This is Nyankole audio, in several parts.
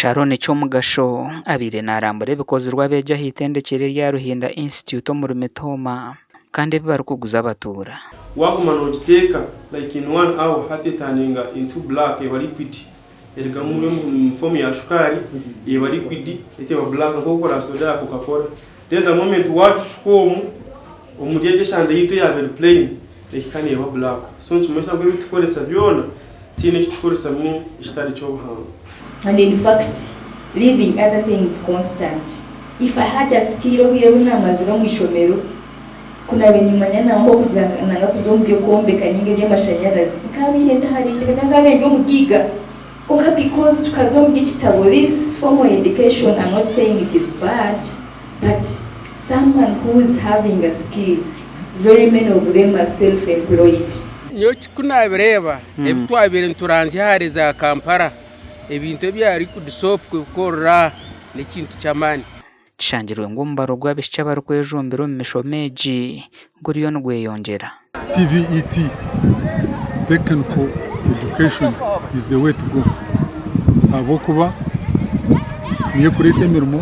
Sharon Kyomugasho abaire naarambura ebikozirwe abeegi aha itendekyero erya Ruhinda Institute omuri Mitooma kandi ebi barikuguza abatuura. Waguma nogiteeka like in one hour hati eturninga into black eba liquid erugamu eri omu form ya shukaari eba liquid hati eba black nk'okukora soda ya coca cola then the moment wagishuka omu omuri egyo eshande yaitu eyaaba eri plain ehika neeba black so nikimanyisa ngu ebitukoresa byona tihaine ekitukoresamu ekitari ky'obuhangwa. And in fact leaving other things constant if I had a skill obwire obu namazire omu ishomero ku nabaire nimanya nangwa okugira nanga kuza omu by'okwombeka ninga eby'amashanyarazi nkabaire ndi hare nteekateeka nkabaire ndi omugaiga kwonka because tukaza omu by'ekitabo this formal education I'm not saying it is bad but someone who is having a skill very many of them are self employed. Nyowe ku naabireeba ebi twabaire nituranzya ahari za Kampala, ebintu ebya liquid soap kubikorera n'ekintu ky'amaani. Kishangirwe ngu omubaro gw'abaishiki abarikwejumbira omu mishomo egi guriyo nigweyongyera. TVET, Technical Education, is the way to go ahabw'okuba niyo erikureeta emirimo,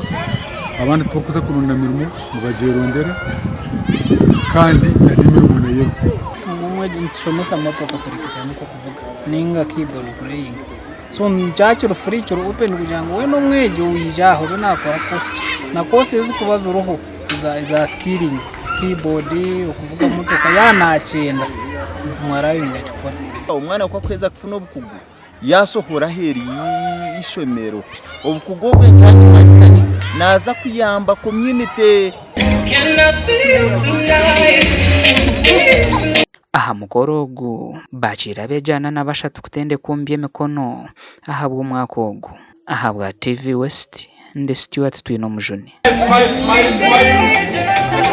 abandi tibarikuza kuronda mirimo nibagyerondera kandi n'emirimo nayo eriho. Nitushomesa motoka for example kuvuga ninga keyboard playing so kyaba kiri free kiri open kugira ngu weena omwegi owaija aha obe nakora course ki na course ezirikuba ziriho eza skilling keyboard, okuvuga motoka yaaba nakyenda nitumwarayinga akikore. Omwana ku akuheza kufuna obukugu yaasohora aheeru y'eishomero, obukugu obwo ekyakimanyisa ki? Naaza kuyamba community. Aha mukoro ogu, baakiire abeegi ana na bashatu kutendekwa omu by'emikono ahabw'omwaka ogu. Ahabwa TV West, ndi Stuart Twinomujuni.